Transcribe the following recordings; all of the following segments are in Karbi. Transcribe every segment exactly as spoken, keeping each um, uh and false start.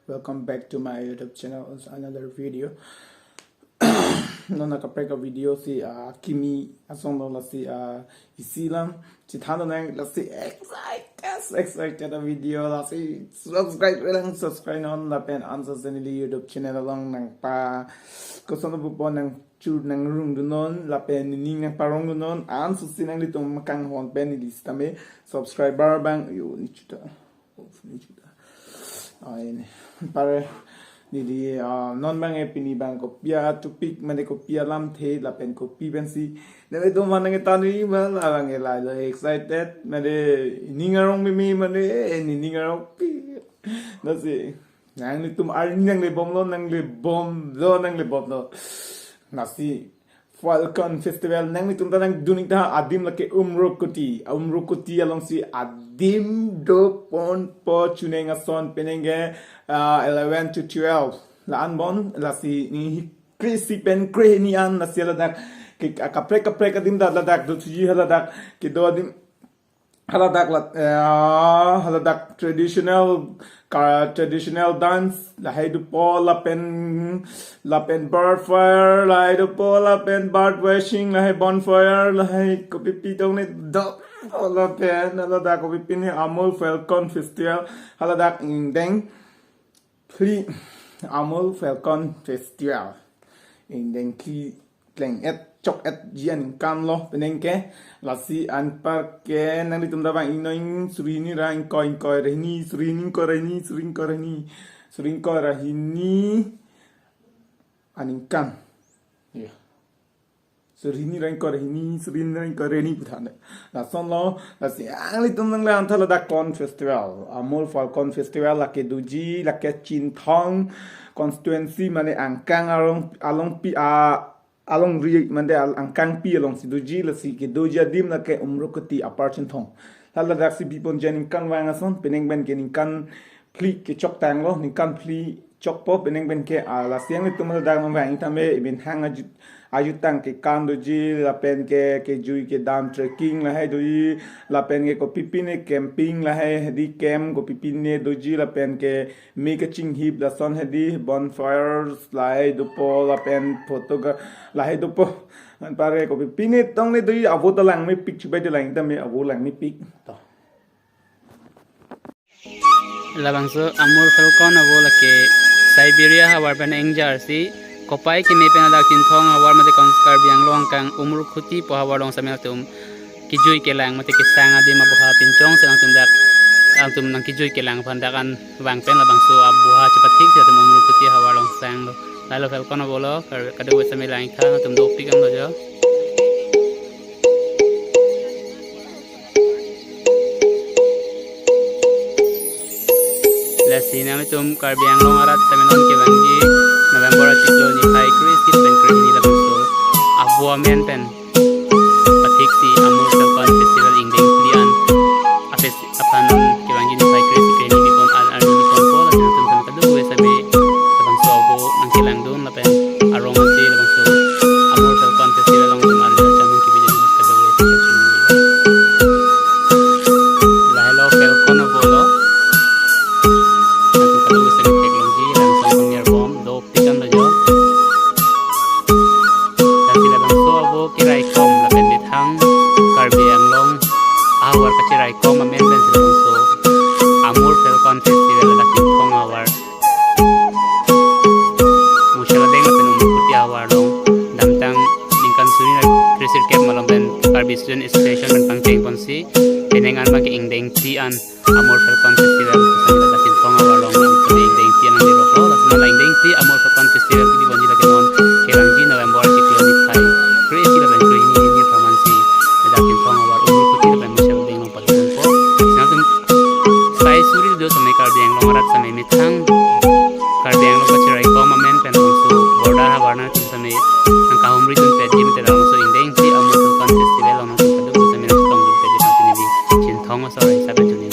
Welcome back to my YouTube channel with another video. Non kaprek avideo si, ah, kimi asong lo, lasi, ah, isi alam chethan nang, lasi excited, excited avideo, lasi subscribe lang, subscribe non lapen ansa channel YouTube channel along nangpa koson pupo nangchur nangrung dunnon lapen nening nangparong dunnon, anso si nanglitum kanghon pen neli sitame subscriber abang yo ni chuta. Oh, ni chuta. Ai ni. Pare neli, ah, non abang e pini abang kopi atopic mane kopi alamthe lapen kopi pensi nanglitum aphan nangtanri ma, labang e lahelo excited mane ning arong mimi mane, eh, nening arongpi. Lasi nanglitum arni nanglebomlo, nanglebomlo, nanglebomlo. Lasi Falcon Festival nanglitum ta nangdun ik tha, adim lake Umrukhuti. Umrukhuti alongsi adim doponpo, chuneng ason penang ke, ah, eleven to twelve. La-an bon, lasi ni kresi pen krehini an, lasi ladak ke kaprek kaprek adim ta ladak dothuji, haladak kedo adim haladak lat, eh, haladak traditional ka, traditional dance lahai dopo lapen, lapen bird fire lahai dopo lapen bird watching lahai, bonfire lahai, kopipi tong ni do lapen haladak kopipine Amur Falcon Festival haladak ingdeng phli Amur Falcon Festival. Ingdeng phli kleng-et chok-etji aningkan lo penang ke. Lasi anparke nanglitum ta bang ingnoin suri hini ra ingkoi, ingkoi ra hini, suri hini ingkoi ra hini, suri ingkoi ra hini, suri ingkoi ra hini aningkan. Ya. Suri hini ra ingkoi ra hini, suri hini ra ingkoi ra hini puthan. Lason lo, lasi nanglitum nanglang tha ladak Falcon Festival, Amur Falcon Festival lake doji, lake Chinthong constituency mane Angkang along, alongpi a, alongri mane al-, Angkangpi alongsi doji, lasi kedoji adim lake Umrukhuti, Upper Chinthong. Laladak si biponji aningkanvang ason, penang pen ke ningkan phli kechok tanglo, ningkan phli chokpo penang pen ke, ah, lasi nanglitum ladak nangvang tame, ibin hang ajut, ajutang kekan doji, lapen ke kejui kedam trekking lahai doji, lapen ke kopipine camping lahai, hedi camp kopipine doji, lapen ke me kachinghip lason hedi bonfires lahai dopo, lapen photo ga lahai dopo. Anpare kopipine tong ne doji, avo ta langmepik, chubai ta lang tame avo langmepik. To. Labangso Amur Falcon avo lake Siberia havar pen engjarsi kopai keme pen ladak Chinthong havar mate Kons-, Karbi Anglong Angkang Umrukhuti pu havar along sitame latum kejui kelang mate kesang adim abuha pinchongsi latum dak, latum nangkejui kelang aphan dak an vang pen labangso abuha chepathiksi latum Umrukhuti havar along sanglo. Lahelo Falcon avo lo, kar-, kadokave sitame lang ik tha, latum dopik an lo jo. Lasi nanglitum Karbi Anglong arat sitame non kevangji November achiklo niphai kre-isi pen krehini labangso avo amen pen pathiksi Amur Falcon Festival ingdeng phli an a festi-, aphan non kevangji niphai kre-isi krehini bipon al arni biponpo, lasi nanglitum sitame kadokave sitame labangso avo nangkelangdun lapen arong ante labangso Amur Falcon Festival along tum arni arjan nangkebi dun kadokave sitame. Lahelo Falcon avo lo. Latum kadokave sitame theklongji, langsong pangnirbom, dopik an lo jo. Lasi labangso avo keraikom lapen methang Karbi Anglong ahavar kacheraikom amen pensi labangso Amur Falcon Festival ladak Chinthong havar Muchel adeng lapen Umrukhuti havar along damtang ningkan suri ra kre-sirkep malom pen Karbi Student Association pen pangcheng ponsi penang an abang ke ingdeng phli an Amur Falcon Festival sitame ladak Chinthong havar along nang kene ingdeng phli an nangderok lo. Lason la ingdeng phli Amur Falcon Festival kebi ponji lake non kevangji November achiklo niphai kre-isi lapen krehini ni phamansi ladak Chinthong havar Umrukhuti lapen Muchel adeng along pakiponpo. Lason latum sai suri do sitame Karbi Anglong arat sitame methang Karbi Anglong kacheraikom amen pen labangso border havar nangtum sitame nangkahumri dun petji mate labangso ingdeng phli Amur Falcon Festival along nangtum kadokave sitame nangtongdun petji pangchini di Chinthong asor hisap pen chini.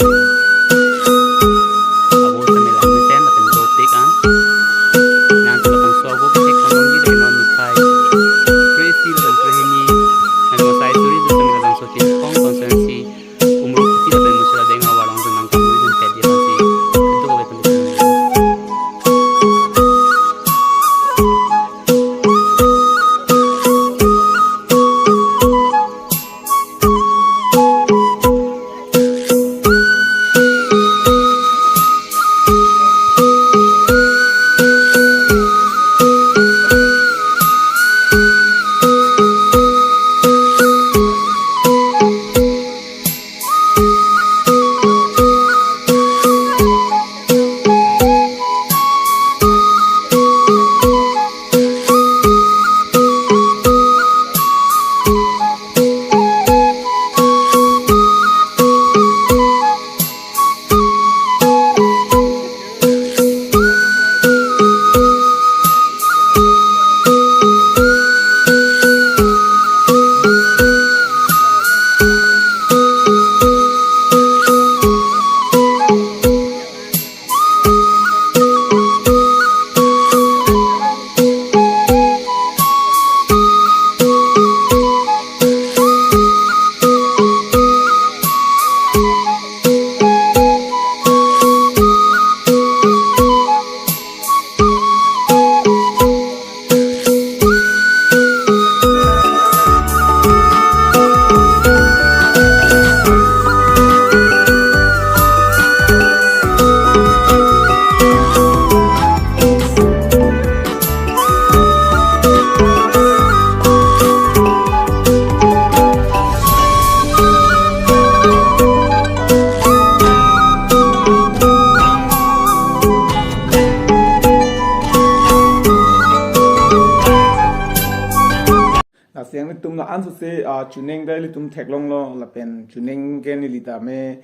Siang ilitum la ansose, ah, chuning ta ilitum theklonglo, lapen chuning ke neli tame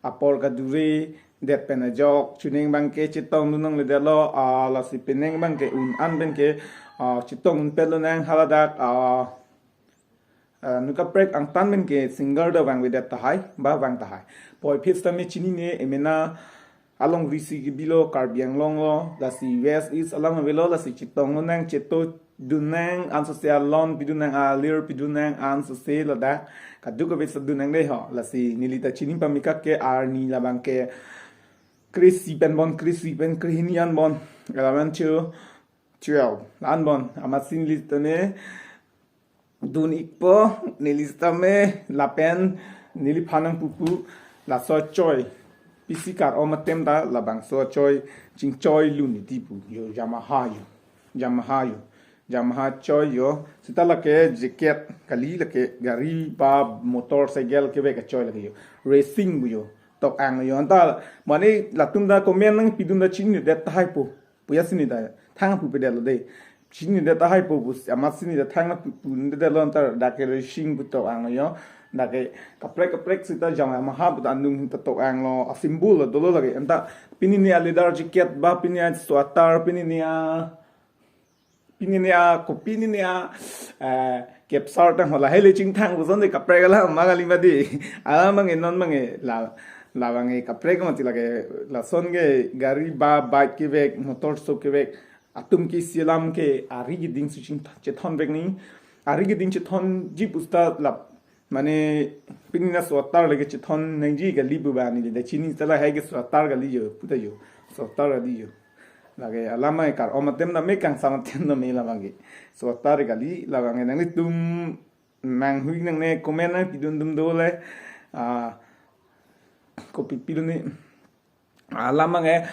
apor kadure det pen ajok, chuning abang ke chetongdun nangledetlo, ah, lasi penang abang ke un an pen ke, ah, chetongdun petlonang haladak, ah, ah, nu kaprek angtan pen ke singer ta vangvedet tahai, ba vang tahai. Puvoiphit sitame chinine, emena alongri si kebilo, Karbi Anglong lo, lasi West East alam avelo, lasi chetonglonang, chetongdunnang, ansose alon pidunnang, alir pidunnang, ansose ladak kadokave si dunnang dei ho. Lasi neli ta chini pamikak ke arni labang ke kre-isi pen bon, kre-isi pen krehini an bon, eleven to twelve la-an bon, amatsi neli tame dun-ikpo, neli sitame lapen neliphan nangpupu, laso achoi, pisi kar-om atem ta labangso achoi chingchoilun iti pu jo, Yamaha jo, Yamaha jo, Yamaha achoi jo. Sita lake jacket kali, lake gari ba motorcycle kevek achoi lake jo, racing pu jo, tok-ang jo. Anta mane latum ta comment nangpidun ta chininedet tahai po, puya si neli ta thang pupedetlo dei. Chininedet tahai po pu, amatsi neli ta thang pu, pupedetlo, anta dak ke racing pu tok-ang jo. Dak ke kaprek kaprek sita Yamaha pu ta anung ta tok-anglo, a-symbol lo dolo lake. Anta pinine a-leather jacket ba, pinine a-sweater, pinine a, pinine a, ko pinine a, eh, kepsar tang ho lahai le chingthang puson dei, kaprek alam abang kali mati. Alam abang ke non abang ke la, labang ke kaprek mati lake, lason ke gari ba bike kevek, motor so kevek atum ke isi alam ke ari keding si ching chethonvek ni. Ari keding chethonji pu sita la, mane pinine a-sweater lake chethon nangji kali pu ba neli ta chini, sita lahai ke sweater kali jo, pu ta jo, sweater kali jo. Lake alam abang ke kar-om atem tame, kangsam atem tame labang ke sweater kali. Labang ke nanglitum nanghui nangne comment nangpidun dum dole. Ah, kopi pidun ni. Alam abang ke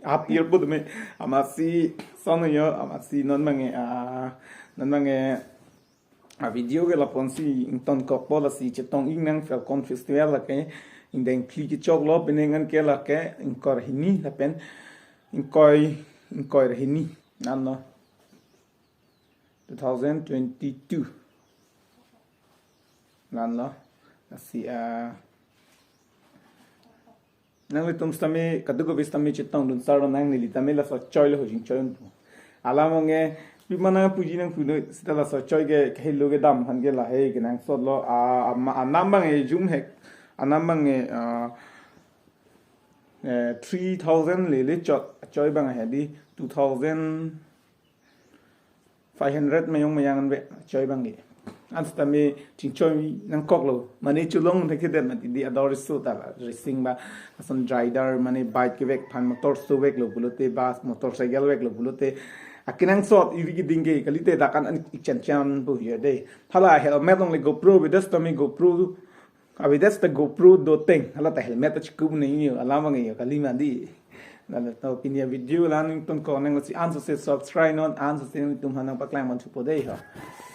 apir pu tame, amatsi son jo, amatsi non abang ke, ah, non abang ke a-video ke lapu-an si ingtonkokpo, lasi chetong-iknang Falcon Festival lake ingdeng phli kechoklo, penang an ke lake ingkoi ra hini lapen ingkoi, ingkoi ra hini anlo, two thousand twenty-two anlo. Lasi, ah, nanglitum sitame kadokave sitame chetongdun sar nang, neli tame laso achoi lo ho chingchoipo. Alam abang ke pima nangpuji nangpulo, sita laso achoi ke kahelo kedam aphan ke lahai kenangsotlo, a, a, anam abang ke jum hek, anam abang ke, ah, eh, three thousand lele chot, achoi abang ke dei two thousand five hundred mayong mayang an ve achoi abang ke. An sitame chingchoi nangkoklo, mane cholong thekthedet mati dei, ador riso ta la racing ba, ason rider mane bike kevek aphan, motor so veklo pulote ba motorcycle veklo pulote, akenangsot iri keding ke kalite, dak an an ikchan chan pu jo dei. Hala helmet longle GoPro avedet sitame, GoPro avedet sita GoPro doteng, hala ta helmet ta chikup nangji jo, alam abang ke jo kali mati. Lale to pini a-video la-an ingtonkoknang, lasi ansose subscribe non, ansose nangtum aphan nangpaklang pon thupo dei ho.